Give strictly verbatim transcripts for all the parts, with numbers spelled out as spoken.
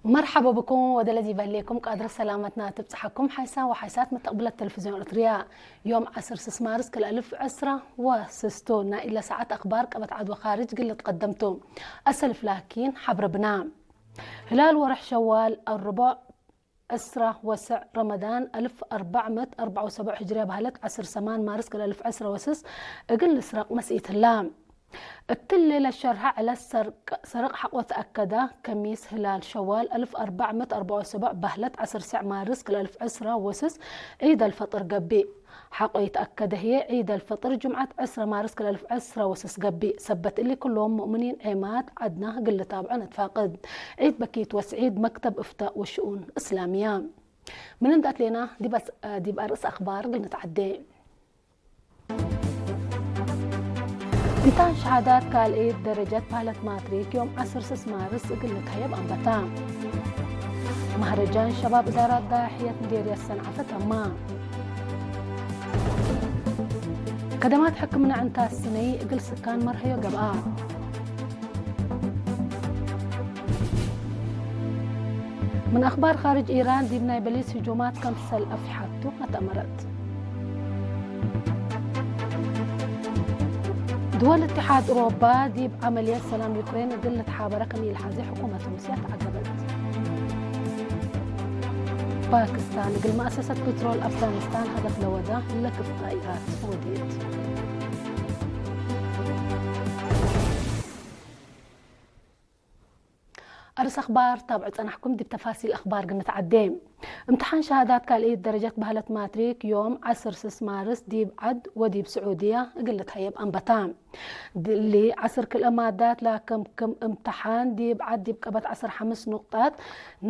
መርሐበ ብኩም ወደለ ዲብ ህሌኩም ቃድር ሰላመትና ትብጽሐኩም ሓይሳ ወሓይሳት መተቅብለት ተለፍዝዮን ኤረትርያ። ዮም ዐስር ስስ ማርስ ክልኤ አልፍ ዕስራ ወስስ ቱ። ናይ እለ ሰዓት አክባር ቀበት ዐድ ወካርጅ እግል ልትቀደም ቱ። አሰልፍ ላኪን ሐብረ ብና። ህላል ወርሕ ሸዋል አርቦዕ ዕስራ ወስዕ ረመዳን አልፍ አርበዕ ምእት አርበዕ ወሰቡዕ ህጅርያ በህለት ዐስር ሰማን ማርስ ክልኤ አልፍ ዕስራ ወስስ እግል ልስረቅ መስኢት ህላ። እትሊ ለሸርሐ ዕለት ሰርቅ፣ ሰርቅ ሐቆ ተአከዳ። ከሚስ ህላል ሸዋል አልፍ አርበዕ ምእት አርበዕ ወሰቡዕ በህለት ዐስር ስዕ ማርስ ክልኤ አልፍ ዕስራ ወስስ ዒድ አልፈጥር ገብእ። ሐቆ ይትአከደ ህዬ፣ ዒድ አልፈጥር ጅምዐት ዕስራ ማርስ ክልኤ አልፍ ዕስራ ወስስ ገብእ። ሰበት እሊ፣ ክሎም ሙእምኒን ዔማት ዐድና እግል ልታብዖ ነትፋቅድ። ዒድ በኪት ወስዒድ፣ መክተብ እፍታእ ወሽኡን እስላምያ። ምን እንዴ አትሌና፣ ዲብ አስ-፣ ዲብ አርእስ አክባር እግል ንትዐዴ። እምትሓን ሸሃዳት ካልእየት ደረጀት በህለት ማትሪክ ዮም ዐስር ስስ ማርስ እግል ልትሀየብ አንበታ። መህረጃን ሸባብ እዳራት ዳሕየት ምዴርየት ሰንዐፈ ተማ። ከደማት ሕክምና ዕንታት ስነይ እግል ስካን መርሀዮ ገብአ። ምን አክባር ካርጅ፣ ኢራን ዲብ ናይ በሊስ ህጁማት ከምሰል አፍሐቱ አትአመረት። ድወል እትሓድ ኡሮባ ዲብ ዐመልየት ሰላም ዩክሬን እግል ልትሓበረ ከም ኢልሓዜ ሕኩመት ሩስያ ተዐገበት። ፓክስታን እግል መአሰሰት ፕትሮል አፍጋኒስታን ሀደፍ ለወዳ ለክፍ ጣኢራት ወዴት። አርስ አክባር ታብዑ ጸናሕኩም። ዲብ ተፋሲል አክባር እግል ንትዐዴ። እምትሓን ሸሃዳት ካልእየት ደረጀት በህለት ማትሪክ ዮም ዐስር ስስ ማርስ ዲብ ዐድ ወዲብ ስዑድያ እግል ልትሀየብ አንበታ። እሊ ዐስር ክልኤ ማዳት ለከምክም እምትሓን ዲብ ዐድ ዲብ ቀበት ዐስር ሐምስ ኑቅጣት፣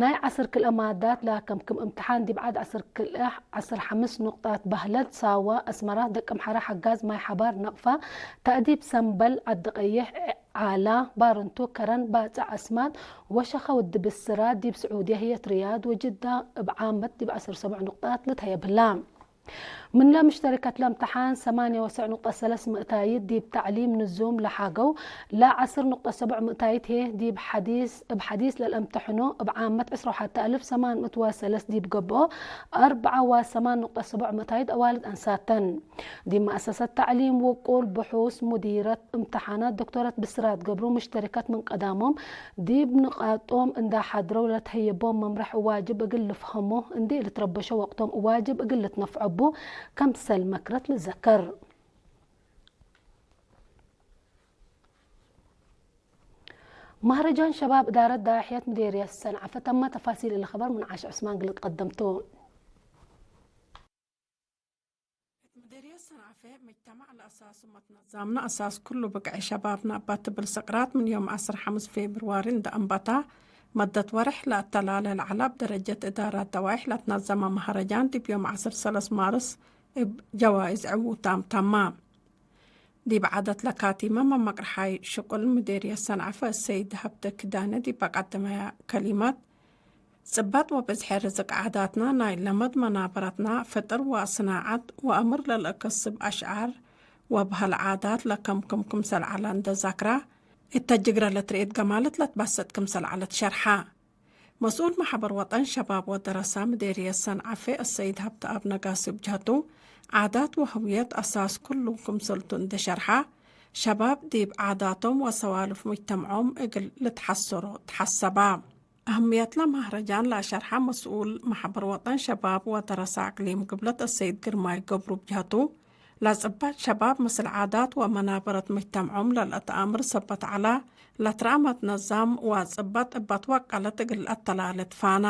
ናይ ዐስር ክልኤ ማዳት ለከምክም እምትሓን ዲብ ዐድ ዐስር ክልኤ ዐስር ሐምስ ኑቅጣት በህለት ሳዋ፣ አስመራ፣ ደቀምሐረ፣ ሐጋዝ፣ ማይ ሐባር፣ ነቅፋ፣ ተእዲብ፣ ሰምበል፣ ዐዲ ቀይሕ፣ ዓላ፣ ባርንቱ፣ ከረን፣ ባጽዕ፣ አስማጥ፣ ወሸኸ ወድብስራ፣ ዲብ ስዑድየ ህዬ ሪያድ ወጅዳ እብ ዓመት ዲብ ዐስር ሰቡዕ ኑቅጣት ልትሀየብ ህላ። ምንለ ምሽተሪከት ለእምትሓን ሰማንየ ወሰዕ ኑቅጠት ሰለስ ምእታይት ዲብ ተዕሊም ንዙም ለሓገው፣ ለዐስር ኑቅጠት ሰቡዕ ምእታይት ህዬ ዲብ ሐዲስ፣ እብ ሐዲስ ለልአምተሕኖ እብ ዓመት ዕስራ ወሐተ አልፍ ሰማን ምእት ወሰለስ ዲብ ገብኦ፣ አርበዓ ወሰማን ኑቅጠት ሰቡዕ ምእታይት አዋልድ አንሳት ተን። ዲብ መአሰሰት ተዕሊም ውቁል ብሑስ ሙዲረት እምተሓናት ዶክተረት ብስራት ገብሩ፣ ምሽተሪከት ምን ቀዳሞም ዲብ ንቃጦም እንዳ ሐድረው ለትሀየቦም መምረሕ ዋጅብ እግል ልፍሀሞ፣ እንዴ ልትረበሾ ወቅቶም ዋጅብ እግል ልትነፍዖቡ ከምሰል መክረት ልዘከር። መህረጃን ሸባብ እዳረት ዳሕየት ምዴርየት ሰንዐፈ ተመ። ተፋሲል እሊ ኸበር ምን ዓሽ ዑስማን እግል ልትቀደም ቱ። እት ምዴርየት ሰንዐፈ፣ መጅተማዕ ለአሳሱ መትነዛምነ አሳስ ክሉ ብቅዒ ሸባብነ እበ ትብል ሰቅራት፣ ምን ዮም ዐስር ሐምስ ፌብርዋሪ እንደ አንበታ፣ መደት ወርሕ ለአተላለ ለዐለ፣ እብ ደረጀት እዳራት ደዋይሕ ለትነዘመ መሀረጃን፣ ዲብ ዮም ዐስር ሰለስ ማርስ እብ ጀዋይዝ ዕዉታም ተማ። ዲብ ዐደት ለካቲመ መመቅርሓይ ሽቁል ምዴርየት ሰንዐፈ እሰይድ ሀብተ ክዳነ ዲብ አቀደመያ ከሊመት፣ ጽባጥ ወብዝሐ ርዝቅ ዓዳትና፣ ናይ ለመድ መናበረትና፣ ፍጥር ወስናዐት ወአምር ለልአከስብ አሽዓር ወበህል ዓዳት ለከምክም ክምሰል ዐለ እንደ ዛክራ፣ እተ ጅግረ ለትርኤት ገማለት ለትበሰጥ ክምሰል ዐለት ሸርሐ። መስኡል መሐበር ወጠን ሸባብ ወደረሳ ምዴርየት ሰንዐፌ አሰይድ ሀብተአብ ነጋሲ እብ ጀህቱ፣ ዓዳት ወህውየት አሳስ ኩሉ ክምሰልቱ እንዴ ሸርሐ፣ ሸባብ ዲብ ዓዳቶም ወሰዋልፍ ሙጅተምዖም እግል ልትሐሰሮ ተሐሰባ። አህምየትለ መህረጃን ለአሸርሐ መስኡል መሐበር ወጠን ሸባብ ወደረሳ አቅሊም ግብለት አሰይድ ግርማይ ገብሩ እብ ጀህቱ፣ ለጽባጥ ሸባብ ምስል ዓዳት ወመናበረት መጅተምዖም ለልአተአምር ሰበት ዐለ፣ ለትረአ መትነዛም ወጽባጥ እበ ትወቀለት እግል ለአተላለ ትፋና።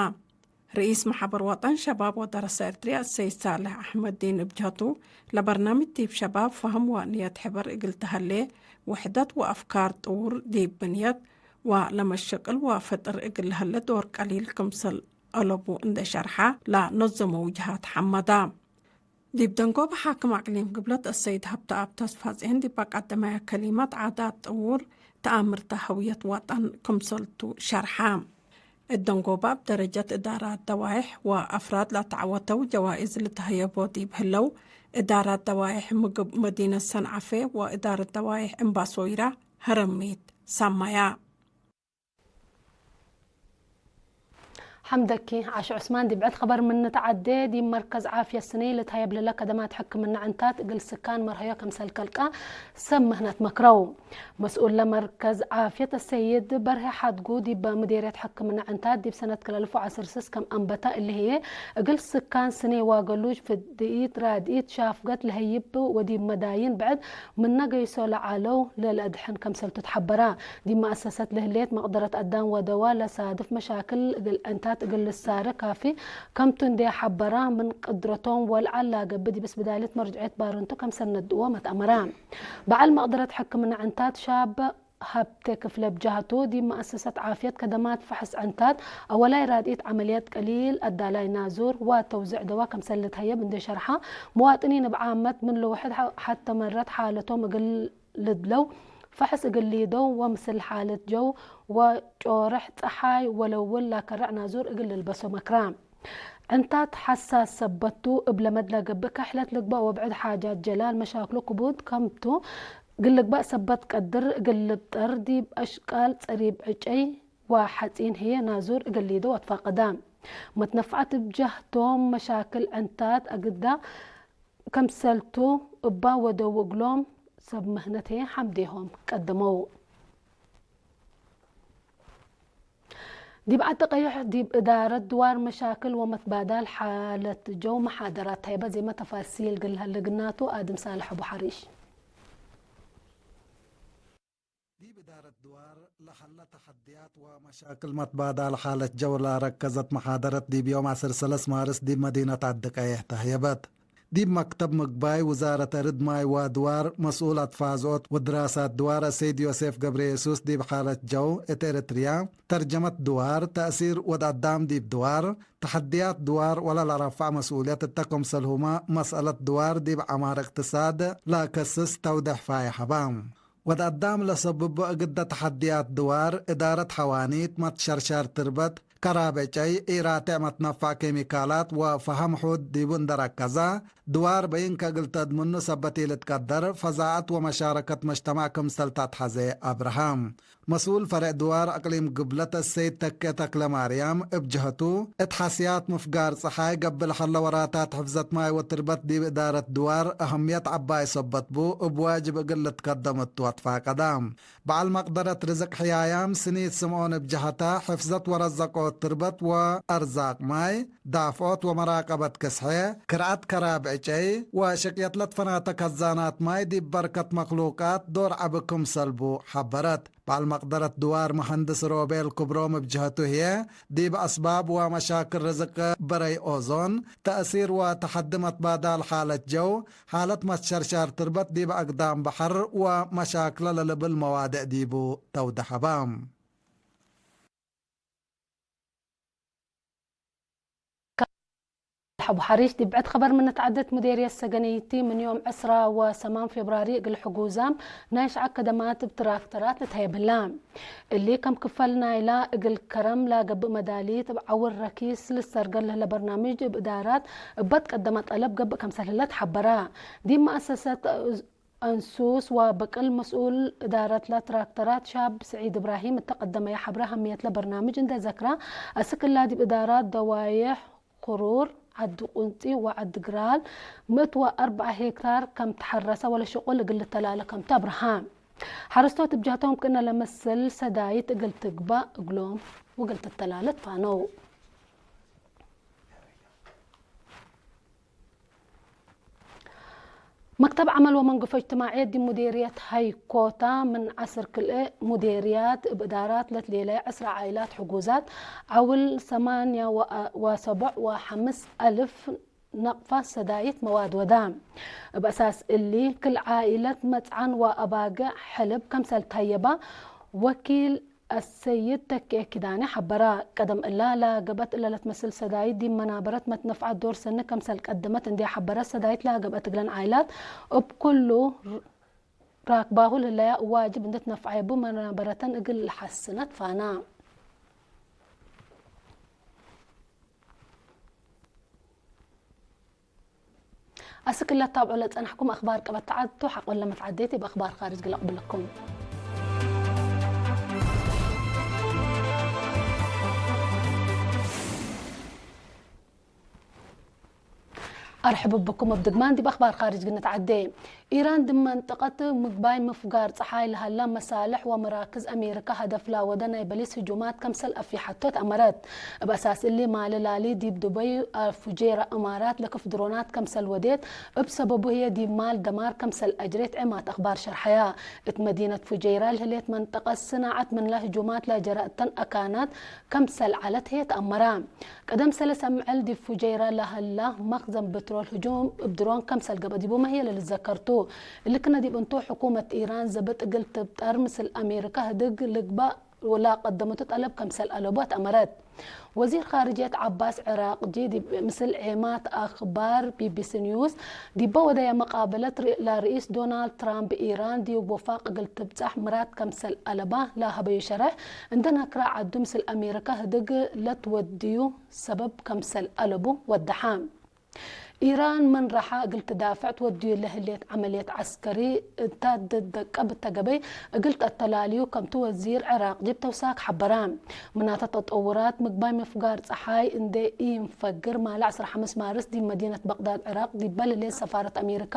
ርኢስ መሐበር ወጠን ሸባብ ወደረሰ ኤርትርያ እሰይድ ሳልሕ አሕመዲን እብ ጀህቱ፣ ለበርናምጅ ዲብ ሸባብ ፈህም ወንየት ሕበር እግል ተሀሌ፣ ውሕደት ወአፍካር ጥውር ዲብ ብንየት ወለመሸቅል ወፍጥር እግል ለሀለ ዶር ቀሊል ክምሰል አለቡ እንዴ ሸርሐ፣ ለነዘመው ጀሃት ሐመዳ። ዲብ ደንጎበ ሓክም አቅሊም ግብለት አሰይድ ሀብተአብ ተስፋጼን ዲብ አቀደመየ ከሊመት፣ ዓዳት ጥውር ተአምርተ ህውየት ወጠን ክምሰልቱ ሸርሐ። እት ደንጎበ እብ ደረጀት እዳራት ደዋይሕ ወአፍራድ ለተዐወተው ጀዋይዝ ልትሀየቦ ዲብ ህለው፣ እዳራት ደዋይሕ ምግብ መዲነት ሰንዐፌ ወእዳረት ደዋይሕ እምባሶይራ፣ ሀረሚት፣ ሰመያ። ሐምደኪ ዓሽ ዑስማን። ዲብ ዐድ ኸበር ምን ንትዓዴ፣ ዲብ መርከዝ ዓፍየት ስኒ ልትሀየብ ለለ ከደማት ሕክምነ ዕንታት እግል ስካን መርሀዮ ክምሰል ከልቀ ሰብ ምህነት መክረው። መስኡል ለመርከዝ ዓፍየት አሰይድ በርሄ ሐድጉ፣ ዲብ ምዴርየት ሕክምነ ዕንታት ዲብ ሰነት ክልኤ አልፍ ወዐስር ስስ ከም አንበተ፣ እሊ ህዬ እግል ስካን ስኒ ዋገሉጅ ፍድኢት ራድኢት ሻፍገት ለህይብ ወዲብ መዳይን ብዕድ ምነ ገይሶ ለዐለው ለለአድሕን ከምሰልቱ ተሐበረ። ዲብ መአሰሰት ለህሌት መቅደረት አዳም ወደዋ ለሳድፍ መሻክል እግል ዕንታት እግል ልሳረ ካፊ ከምቱ እንዴ ሐበረ፣ ምን ቅድረቶም ወለዐል ላገብእ ዲብ እስብዳልየት መርጅዕየት ባርንቱ ከምሰል ነድእዎ መትአመረ። በዐል መቅደረት ሕክምነ ዕንታት ሻብ ሀብቴ ክፍለ ብጃህቱ፣ ዲብ መአሰሰት ዓፍየት ከደማት ፈሐስ ዕንታት አወላይ ራድኢት ዐመልያት ቀሊል አዳላይ ናዙር ወተውዝዕ ደዋ ከምሰል ልትሀየብ እንዴ ሸርሐ፣ መዋጥኒን እብ ዓመት ምን ለውሕድ ሐ-፣ ሐተ መረት ሓለቶም እግል ልድለው፣ ፈሐስ እግል ሊደው ወምስል ሓለት ጀው ወጮርሕ ጸሓይ ወለውል ላከረዕ ናዙር እግል ልልበሶ መክራ። ዕንታት ሐሳስ ሰበት ቱ፣ እብ ለመድ ለገብእ ከሕለት ልግበእ ወብዕድ ሓጃት ጀላል መሻክሉ ክቡድ ከምቱ እግል ልግበእ ሰበት ቀድር እግል ልብጠር፣ ዲብ አሽቃል ጸሪብ ዕጨይ ወሐጺን ህዬ ናዙር እግል ሊደው አትፋቀዳ። መትነፍዓት እብ ጀህቶም መሻክል ዕንታት አግዳ ከምሰልቱ እባ ወደው እግሎም ሰብ ምህነት ህዬ ሐምዴሆም ቀደመው። ዲብ ዐዲ ቀይሕ ዲብ እዳረት ድዋር መሻክል ወመትባዳል ሓለት ጀው መሓደራት ተሀይበ። ዜመ ተፋሲል እግል ለሀለ ግናቱ አድም ሳልሕ አቡ ሐሪሽ። ዲብ እዳረት ድዋር ለሀለ ተሐድያት ወመሻክል መትባዳል ሓለት ጀው ለረከዘት መሓደረት ዲብ ዮም ዐስር ሰለስ ማርስ ዲብ መዲነት ዐዲ ቀይሕ ተህየበት። ዲብ መክተብ ምግባይ ውዛረት አርድ ማይ ወአድዋር መስኡል አትፋዝኦት ወድራሳት ድዋር አሰይድ ዮሴፍ ገብረየሱስ ዲብ ሓለት ጀው እት ኤረትርያ፣ ተርጀመት ድዋር፣ ተእሲር ወድ አዳም ዲብ ድዋር፣ ተሐድያት ድዋር ወለለረፈዕ መስኡልየት እተ ክምሰልሁመ መስአለት ድዋር ዲብ ዐማር እቅትሳድ ለአከስስ ተውዴሕ ፋይሕ ሀባ። ወድ አዳም ለሰብቦ እግደ ተሐድያት ድዋር፣ እዳረት ሐዋኒት፣ መትሸርሻር ትርበት፣ ከራብ ዕጨይ፣ ኢራቴዕ መትነፈዕ ኬሚካላት ወፈሀም ሑድ ዲቡ እንደ ረከዘ፣ ድዋር በይን ከእግል ተድምኑ ሰበት ኢልትቀደር፣ ፈዛዐት ወመሻረከት መጅተማዕ ክምሰል ተአትሐዜ አብርሃም። መስኡል ፈሬዕ ድዋር አቅሊም ግብለት አሰይድ ተኬ ተክለማርያም እብ ጀህቱ፣ እት ሐስያት ምፍጋር ጸሓይ ገብእ ለሀለ ወራታት ሕፍዘት ማይ ወትርበት ዲብ እዳረት ድዋር አህምየት ዐባይ ሰበት ቡ፣ እብ ዋጅብ እግል ልትከደም እቱ አትፋቀደ። በዐል መቅደረት ርዝቅ ሕያያም ስኒት ስምኦን እብ ጀሀተ፣ ሕፍዘት ወረዘቆት ትርበት ወአርዛቅ ማይ፣ ዳፍዖት ወመራቀበት ክስሐ፣ ክርዐት ከራብ ዕጨይ ወሽቅየት ለትፈናተ ከዛናት ማይ ዲብ በርከት መክሉቃት ዶር ዐቢ ክምሰል ቡ ሐበረት። በዐል መቅደረት ድዋር መሀንድስ ሮቤል ክብሮም እብ ጀህቱ ህዬ፣ ዲብ አስባብ ወመሻክል ርዝቅ በረይ ኦዞን፣ ተእሲር ወተሐዲ መትባዳል ሓለት ጀው፣ ሓለት መትሸርሻር ትርበት ዲብ አግዳም በሐር ወመሻክለ ለልብል መዋድዕ ዲቡ ተውደሐ በ። ሐቡ ሐሪሽ ዲብ ብዕድ ኸበር ምን ተዐደት ሙዴርየት ሰገነይቲ ምን ዮም ዕስራ ወሰማን ፌብራሪ እግል ሕጉዛም ናይ ሸዐብ ከደማት እብ ትራክተራት ልትሀየብ ህላ። እሊ ከም ክፈል ናይላ እግል ከረም ለገብእ መዳሊት እብ ዐውር ረኪስ ልሰርገል ለህለ በርናምጅ እብ እዳራት እበ ትቀደመ ጠለብ ገብእ ከምሰል ህለ ተሐበረ። ዲብ መአሰሰት አንሱስ ወበቅል መስኡል እዳረትለ ትራክተራት ሻብ ስዒድ እብራሂም እተ ቀደመየ ሐብረ ሀምየትለ በርናምጅ እንዴ ዘክረ፣ አስክ እላ ዲብ እዳራት ደዋዬሕ ክሩር፣ ዐዲ ቁንጺ ወዐዲ ግራል ምእት ወአርበዕ ሄክታር ከም ተሐረሰ ወለሽቁል እግል ልተላለ ከምቱ አብርሃ። ሐረስቶት እብ ጀህቶም ክእነ ለመስል ሰዳይት እግል ትግበእ እግሎም ወእግል ትተላለ ትፋነው። መክተብ ዐመል ወመንገፎ እጅትማዕየት ዲብ ሙዴርየት ሀይኮታ ምን ዐስር ክልኤ ሙዴርያት እብ እዳራት ለትሌለየ ዕስራ ዓኢላት ሕጉዛት ዐውል ሰማንያ ወሰቦዕ ወሐምስ አልፍ ነቅፋ ሰዳይት መዋድ ወዳ። እብ አሳስ እሊ ክል ዓኢለት መጽዓን ወአባግዕ ሕልብ ከምሰል ተሀየባ ወኪል አሰይድ ተኬ ኪዳኔ ሐበራ። ቀደም እላ ለገብአት እለ ለትመስል ሰዳይት ዲብ መናበረት መትነፍዓት ዶር ሰኒ ከምሰል ቀደመት እንዴ ሐበረት፣ ሰዳይት ለገብአት እግለን ዓይላት እብ ኩሉ ራክባሁ ለህለያ ዋጅብ እንዴ ትነፍዓየ እቡ መናበረተን እግል ለሐስነ ትፋና። አስክ ለትታብዑ ለጸናሕኩም አክባር ቀበት ተዐቱ፣ ሐቆ ለመትዓዴት እብ አክባር ካርጅ እግል አቅብለኩም። መርሐብ ብኩም። እብ ድግማን ዲብ አክባር ካርጅ ግንትዐዴ። ኢራን ዲብ መንጠቀት ምግባይ ምፍጋር ጸሓይ ለሀላ መሳልሕ ወመራክዝ አሜሪካ ሀደፍ ላወደ ናይ በሊስ ህጁማት ከምሰል አፍይሐቶ ተአመረት። እብ አሳስ እሊ ማለ ላሊ ዲብ ዱበይ አፉጄራ እማራት ለክፍ ድሮናት ከምሰል ወዴት፣ እብ ሰበቡ ህዬ ዲብ ማል ደማር ከምሰል አጅሬት ዔማት አክባር ሸርሐያ። እት መዲነት ፉጄራ ለህሌት መንጠቀት ስናዐት ምንላ ህጁማት ለጀረ እተን አካናት ከምሰል ዐለት ህዬ ተአመራ። ቀደም ሰለስ አምዕል ዲብ ፉጀይራ ለሀላ መክዘን ብትሮል ህጁም እብ ድሮን ከምሰል ገብአ ዲቡመ ህዬ ለልትዘከር ቱ። እሊ ክነ ዲብ እንቱ፣ ሕኩመት ኢራን ዘብጥ እግል ትብጠር ምስል አሜሪካ ህድግ ልግባእ ወላቀደመቱ ጠለብ ከምሰል አለቡ አትአመረት። ወዚር ካርጅየት ዐባስ ዕራቅጂ ዲብ ምስል ዔማት አክባር ቢቢሲ ኒውስ ዲበ ወደየ መቃበለት፣ ርእ-፣ ለርኢስ ዶናልድ ትራምፕ ኢራን ዲብ ወፋቅ እግል ትብጻሕ ምራድ ከምሰል አለባ ለሀበዩ ሸረሕ፣ እንደ ነክረ ዐዱ ምስል አሜሪካ ህድግ ለትወድዩ ሰበብ ከምሰል አለቡ ወደሐ። ኢራን ምን ረሓ እግል ትዳፍዕ ትወድዩ ለህሌት ዐመልየት ዐስከሪ እታ ትደቀብ እተ ገበይ እግል ተአተላልዩ ከምቱ ወዚር ዕራቅጂ እብ ተውሳክ ሐበረ። ምናተ ተጠውራት ምግባይ ምፍጋር ጸሓይ እንዴ ኢንፈግር ማለ ዐስር ሐምስ ማርስ ዲብ መዲነት በቅዳድ ዕራቅ ዲበ ለህሌት ሰፋረት አሜሪካ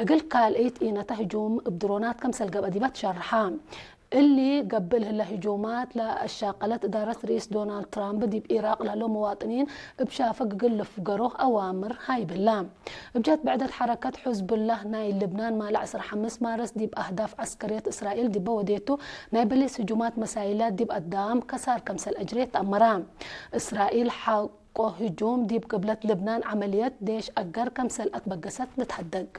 እግል ካልአይት ኢነተ ህጁም እብ ድሮናት ከምሰል ገብአ ዲበ ትሸርሐ። እሊ ገብእ ለህለ ህጁማት ለአሻቀለት እዳረት ርኢስ ዶናልድ ትራምፕ ዲብ ኢራቅ ለህለው መዋጥኒን እብ ሻፍግ እግል ልፍገሮ አዋምር ሀይብ ህላ። እብ ጀት ብዕደት ሐረከት ሕዝቡላህ ናይ ልብናን ማለ ዐስር ሐምስ ማርስ ዲብ አህዳፍ ዐስከርየት እስራኤል ዲበ ወዴቱ ናይ በሊስ ህጁማት መሳይላት ዲብ አዳም ከሳር ከምሰል አጅሬት ተአመራ። እስራኤል ሐቆ ህጁም ዲብ ቅብለት ልብናን ዐመልየት ዴሽ አገር ከምሰል አትበገሰት ልትሀደግ።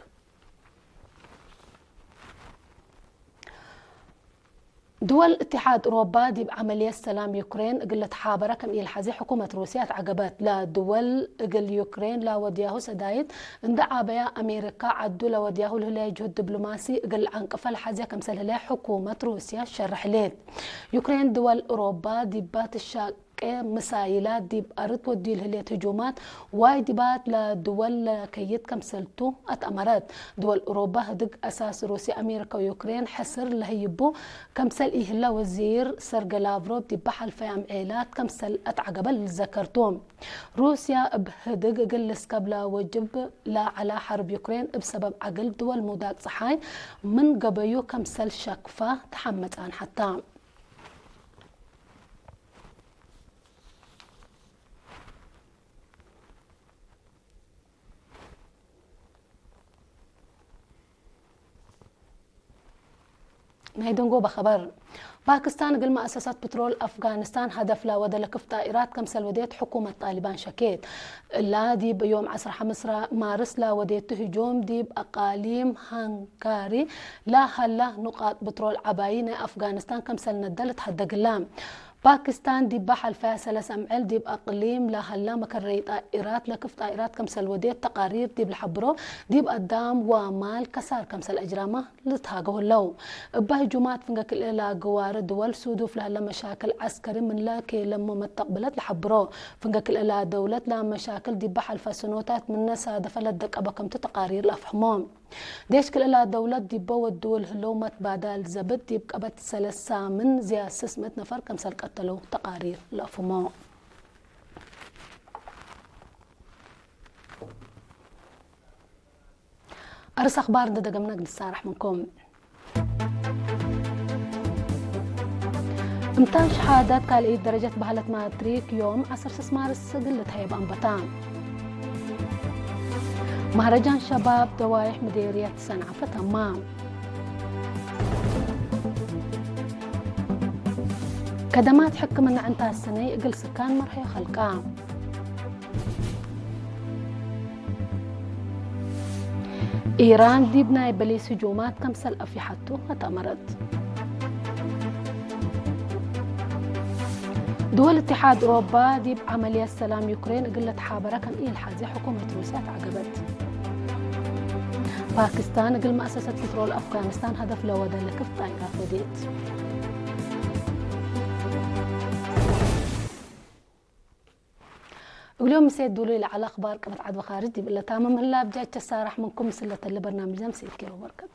ድወል እትሓድ ኡሮባ ዲብ ዐመልየት ሰላም ዩክሬን እግል ልትሓበረ ከም ኢልሐዜ ሕኩመት ሩስየ አትዐገበት። ለድወል እግል ዩክሬን ለወድያሁ ሰዳይት እንደ ዐበያ፣ አሜሪካ ዐዱ ለወድያሁ ለህለየ ጅሁድ ዲብሎማሲ እግል ለዐንቅፈ ለሐዜ ከምሰል ህለየ ሕኩመት ሩስየ ሸርሕ ሌት። ዩክሬን ድወል ኡሮባ ዲባ ትሻ- ቄ ምሳይላት ዲብ አርድ ወድዩ ለህሌት ህጁማት ዋጅባት ለድወል ለከይድ ከምሰልቱ አትአመረት። ድወል ኡሮባ ህድግ አሳስ ሩስየ፣ አሜሪካ ወዩክሬን ሕስር ለህይቡ ከምሰል ኢህላ ወዚር ሰርገ ላቭሮቭ ዲብ ሐልፈየ አምዔላት ከምሰል አትዐገበ ልትዘከር ቱ። ሩስየ እብ ህድግ እግል ልስከብ ለወጅብ ለዐላ ሐርብ ዩክሬን እብ ሰበብ ዐግል ድወል ሙዳቅ ጸሓይ ምን ገበዩ ከምሰል ሸክፋ ተሐመ ጻንሐታ። ናይ ደንጎበ ኸበር። ፓክስታን እግል መአሰሰት ፕትሮል አፍጋኒስታን ሀደፍ ለወደ ለክፍ ጣኢራት ከምሰል ወዴት ሕኩመት ጣሊባን ሸኬት። እላ ዲብ ዮም ዐስር ሐምስ ማርስ ለወዴቱ ህጁም ዲብ አቃሊም ሃንጋሪ ለሀላ ኑቃጥ ብትሮል ዐባዪ ናይ አፍጋኒስታን ከምሰል ነደ ልትሀደግላ። ፓክስታን ዲበ ሐልፈያ ሰለስ አምዕል ዲብ አቅሊም ለሀላ መከረይ ጣኢራት ለክፍ ጣኢራት ከምሰል ወዴት ተቃሪር ዲብ ለሐብሮ፣ ዲብ አዳም ወማል ከሳር ከምሰል አጅራመ ልትሃገው ህለው። እበ ህጁማት ፍንገ ክልኤ ለአግዋር ድወል ሱዱፍ ለሀለ መሻክል ዐስከሪ ምንለ ኬለሞ መተቅብለት ለሐብሮ። ፍንገ ክልኤ ለደውለት ለመሻክል ዲበ ሐልፈ ስኖታት ምነ ሳደፈ ለደቀበ ከምቱ ተቃሪር ለአፍሕሞ። ዴሽ ክልኤ ለደውለት ዲበ ወድው ለህለው መትባዳል ዘብጥ ዲብ ቀበት ሰለስ ሳምን ዝያድ ስስ ምእት ነፈር ከምሰል ቀተለው ተቃሪር ለአፍሞ። አርስ አክባር እንደ ደገምነ እግል ንሳረሕ ምንኩም። እምታን ሸሃዳት ካልኢት ደረጀት በህለት ማትሪክ ዮም ዐስር ስስ ማርስ እግል ልትሀየብ አንበታ። መህረጃን ሸባብ ደዋይሕ ምዴርየት ሰንዐፈ ተማ። ከደማት ሕክምና ዕንታት ሰነይ እግል ስካን መርሐዮ ከልቃ። ኢራን ዲብ ናይ በሊስ ህጁማት ከምሰል አፍይሐቱ አትአመረት። ድወል እትሓድ ኡሮባ ዲብ ዐመልየት ሰላም ዩክሬን እግል ለትሓበረ ከም ኢልሐዜ ሕኩመት ሩስያ ተዐገበት። ፓኪስታን እግል መአሰሰት ፕትሮል አፍጋኒስታን ሀደፍ ለወደ ለክፍ ጣይራት ወዴት። እግልዮም ምሴት ዱሉይ ለዐለ አክባር ቀበት ዐድ ወካርጅ ዲብ እለ ታምም ህላ፣ አብጃች ሳራሕ ምንኩም ምስል ለተለ በርናምጅና ምሴት ኬሮ በርከት።